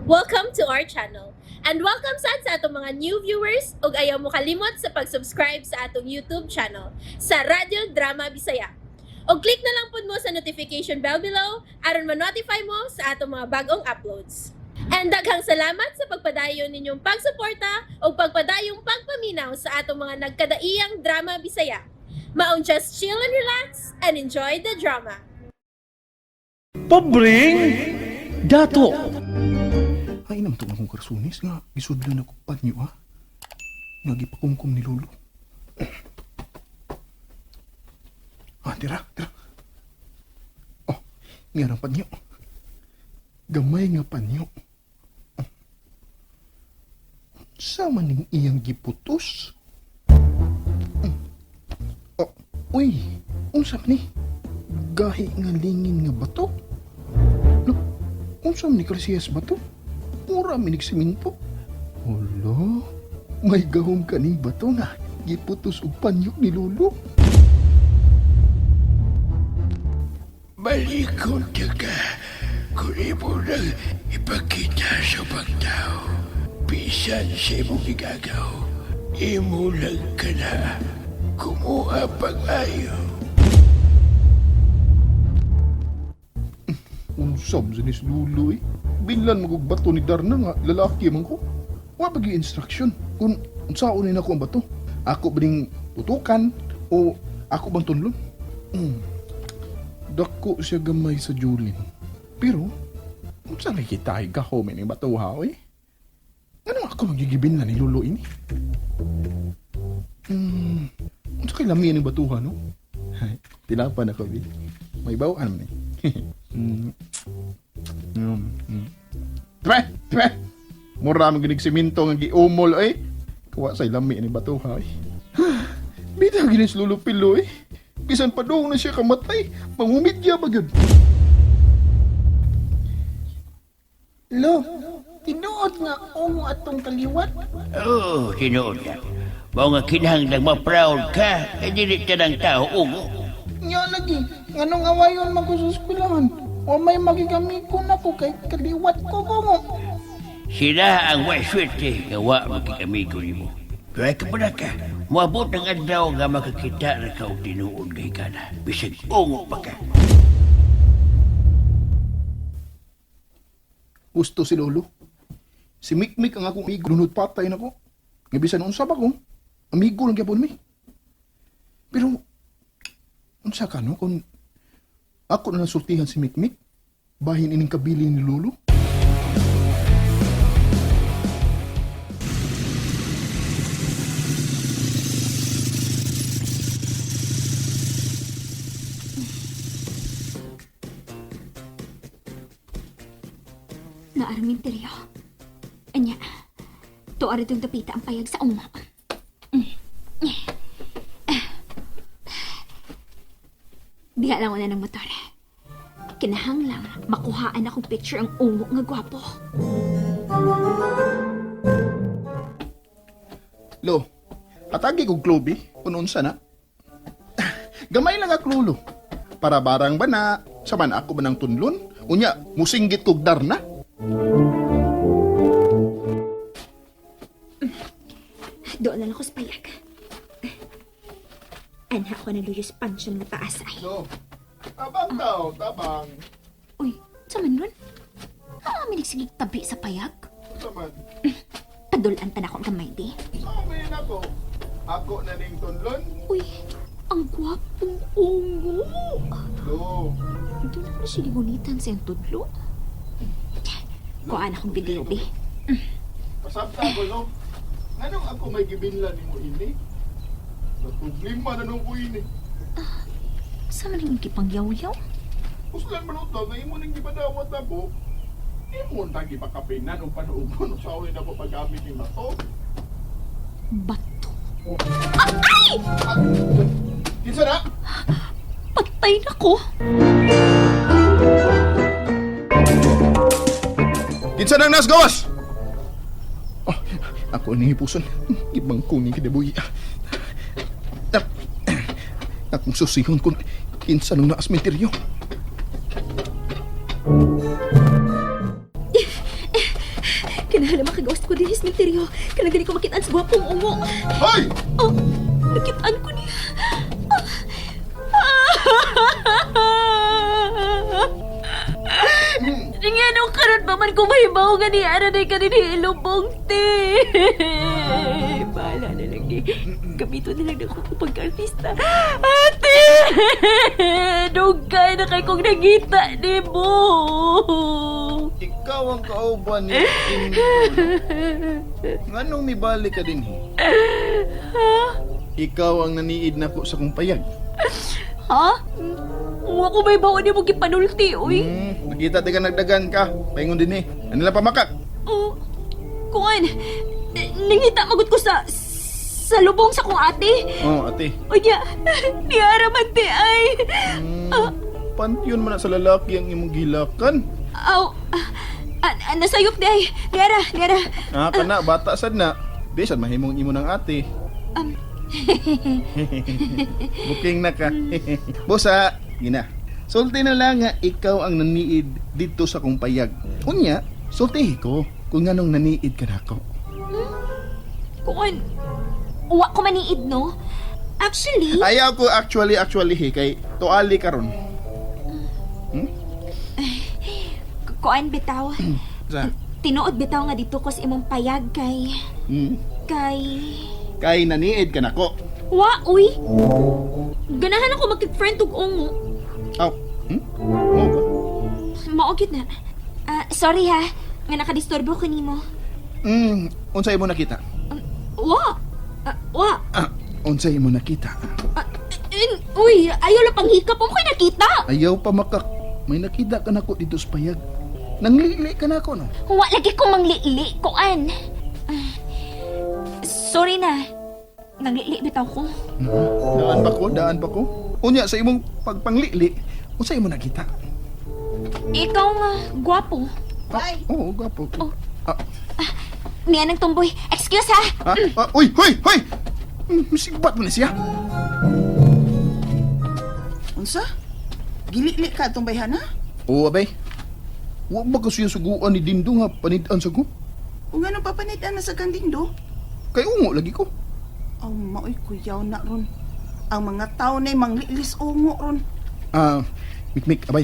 Welcome to our channel. And welcome sad sa atong mga new viewers ug ayaw mo kalimot sa pag-subscribe sa atong YouTube channel sa Radyo Drama Bisaya. Og click na lang pud mo sa notification bell below aron ma-notify mo sa atong mga bagong uploads. And daghang salamat sa pagpadayon ninyong pagsuporta ug pagpadayong pagpaminaw sa atong mga nagkadaiyang drama Bisaya. Maong just chill and relax and enjoy the drama. Pobreng Dato. Ay, naman itong akong karsunis nga. Gisudlan ako panyo, ha? Nga gipakumkum ni Lolo. Ah, tira, tira. Oh, nga ang panyo. Gamay nga panyo. Oh. Sa maning iyang giputos? Mm. Oh, uy, unsa man ni? Gahi nga lingin nga bato? Look, unsa man ni Kalsiyas bato? Mura minig siminto. Hala, may gahom kaning bato nga. Giputos og panyok ni Lolo. Malikot ka kung imo nang ipakita sa ubang tao. Bisan sa imong gigagaw, imo lang ka na kumuha pag-ayo. Unsam sa ni Lolo eh. Binlan magug bato ni Darna nga lalaki man ko. Wa pa gyud instruction kung unsaon ni nako ang bato. Ako ba ning tutukan o ako bang tunlon? Mm. Dako siya gamay sa Julin. Pero unsa lagi kita ay gahom ini bato ha oy? Ano ako magigibin na ni Lolo ini? Hmm, unsa kay lami ni batuha no? Hay, Tinapa na ko bi. May bawaan man eh. Mm. Mm. Mm. Tre, tre. Mura man ginig siminto nga giumol oy. Kuwa say lami ni batuha oy. Bitaw ginis Lolo Pilo eh. Bisan pa doon na siya kamatay, mangumidya ba gyud? Lo, tinuod nga ungo atong kaliwat. Oo, oh, tinuod na. Mao nga kinahanglang ma-proud ka, eh dili ka ng tao ungo. Nya lagi, nganong awayon man ko sa eskwelahan. Wa may magigamiko nako kay kaliwat ko ungo. Sila ang way swerte nga wa magkikamigo nimo. Kaya ka pa ka, moabot ang adlaw nga makakita ra ka og tinuod kay kana. Bisag ungo pa ka. Gusto si Lolo. Si Mikmik ang akong amigo, lunod patay nako. Nga bisan unsa pa ko, amigo lang gyapon mi. Pero unsa ka no kung ako na nasultihan si Mikmik, bahin ining kabili ni Lolo? Naarminteryo. Anya, tuari itong dapita ang payag sa ungo. Diha lang na ng motor. Kinahanglang makuhaan akong picture ang ungo nga gwapo. Lo, atagi kog klubi, kung unsa na. Gamay lang ak lulo. Para barang ba na, sa man ako ba ng tunlon? Unya, musinggit kog darna. Doon na lang ako sa payag. Anha ko na luyos pansyon nga taas ay. Lo, tabang daw, tabang. Uy, sa man nun? Ang amin nagsigig tabi sa payag. Sa man, Padulan ta na akong gamay di. sa man ako. Ako na ning tunlon. Uy, ang gwapong ungo. Lo, Doon ako na siya gunitan sa iyang tudlo. Kuhaan akong video, be. pasabta ko lo. Nganong ako may gibinlan nimo ini? Sa problema na nung ko ini. Sa man ang gipang yaw-yaw? Uslan man ito, nga imo ning gipadawat ako. Imo nang gipakapinan o panuugon o sa na ko paggamit ni bato. Bato. Ah, Kinsa na? Patay na ko! Kinsa nang nas gawas? Oh, ako ni hipuson. Ibang kuning kinabuhi. Ah, akong susihon kung kinsa nang naas menteryo. Hala, makagawas ko din sa sementeryo. Kanang dili ko makitaan sa gwapong ungo. Hoy! Oh, nakitaan ko niya. Nga nung karon pa man kumahibaw nga ni Ara na ka ni ilubong te. Bahala na lang ni. Gamito na lang ako kung pagka-artista. Ate! Dugay na kay kong nagita ni mo. Ikaw ang kauban ni Dindo. Nganong mibalik ka din eh? Ikaw ang naniid nako sa kong payag. Ha? Wa ko may baon ni mo gipanulti, uy. Nakita di ka nagdagan ka. Paingon din eh. Ano lang pamakak? Oh, kuan, nangita magud ko sa lubong sa kong ate. Oh, ate. Unya, niara man te ay. Pantion man na sa lalaki ang imong gilakan. Aw, nasayop di ay. Niara, niara. Ah, kana bata sad na. Di sad mahimong imo ng ate. Booking na ka. Bosa, gina. Sulti na lang nga ikaw ang naniid dito sa kong payag. Unya, sultihi ko kung nganong naniid ka nako. Kuan, wa ko maniid no. Actually, Ayaw ko actually actually he kay tuali karon. kuan bitaw. Sa? Tinuod bitaw nga dito ko sa imong payag kay kay Kay naniid ka nako. Wa, uy. Ganahan ako magkig-friend og ungo. Aw. Mo ba? Mao gyud na. Ah, sorry ha, nga nakadisturbo ko nimo. Unsa imo nakita? Wa. Ah, wa. Ah, unsa imo nakita? Ah, uy, ayaw lang panghikap mo kay nakita. Ayaw pa makak. May nakita ka nako dito sa payag. Nanglili ka nako no. Wa lagi ko manglili kuan. Ah, sorry na. Nanglili bitaw ko. Daan pa ko, daan pa ko. Unya sa imong pagpanglili, unsa imo nakita? Ikaw nga, gwapo. Ah, oo, gwapo. Oh. Ah, Niya nang tumboy. Excuse ha. ah, ah, uy, hoy, hoy. Sigbat mo na siya. Unsa? Gilili ka atong bayhana? Oo, abay. Wa ba kasi yung suguan ni Dindo nga panid-an sa ko? O nga nang papanitan na sa kandindo? Kay ungo lagi ko. Aw, maoy kuyaw na ron. Ang mga tao na'y manglilis ungo ron. Ah, Mikmik, abay.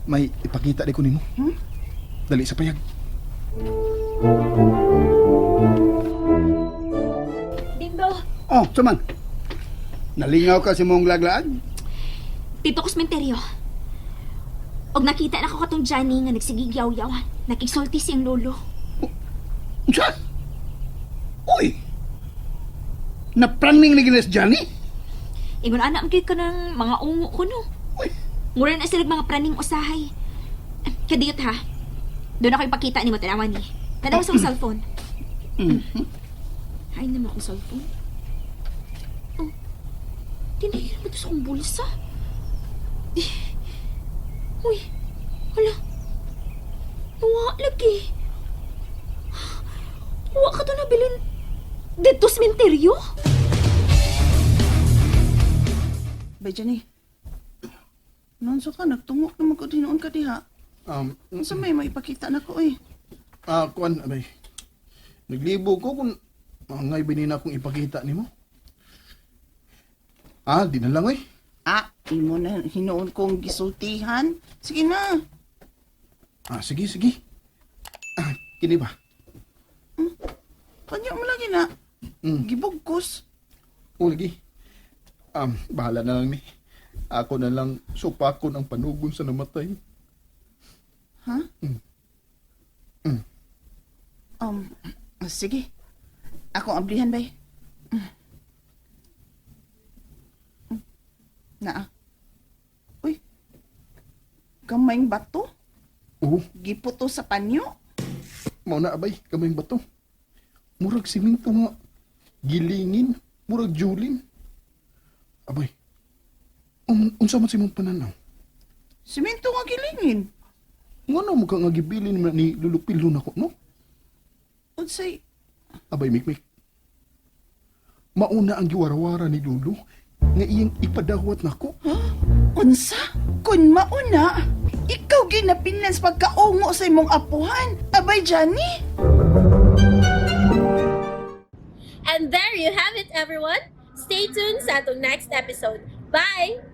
May ipakita di ko nimo. Dali sa payag. Dindo, Oh, suman. Nalingaw ka sa mong laglaag? dito ko sa sementeryo. Og nakita na ko katong Johnny nga nagsigigyaw-yaw. Nakigsulti siyang lolo. Unsa? Uy! Napraning ni Gines Johnny? Ingon anak gyud ka ng mga ungo ko no. Uy! Mura na sila mga praning usahay. Kadiyot ha. Doon ako ipakita ni mo tanawan ni. Tanaw sa akong cellphone. Ay naman akong cellphone. Oh. Tinahira mo to sa akong bulsa. Eh. Uy. Hala. Nawa lagi. Wa ka to nabilin dito sa sementeryo? Bay, Jenny. Nonso ka, nagtungok na magod hinuon ka diha. Unsa may maipakita na ko eh. Ah, kuan, abay. Naglibo ko kung angay binina akong ipakita nimo. Ah, di na lang oy. Ah, imo na hinuon kong gisultihan. Sige na. Ah, sige, sige. Ah, kini ba? Panyo mo lagi na. Gibugkos. O, lagi. Bahala na lang ni. Ako na lang supakon ang panugon sa namatay. Ha? Sige. Ako ang ablihan, bay. Naa. Uy. Gamayng bato. Oo, Giputo sa panyo. mao na abay, kamay bato. Murag siminto nga. Gilingin, murag julin. Abay, unsa man sa imong pananaw? Simento nga gilingin. Ngano mo ka nga gibilin man ni Lulupilo nako, no? Unsay Abay, Mikmik. Mauna ang giwarawara ni Lulu nga iyang ipadawat nako. Unsa? Kun mauna. Ikaw ginapinan sa pagkaungo sa imong apuhan. Abay, Johnny. And there you have it, everyone. Stay tuned sa atong next episode. Bye!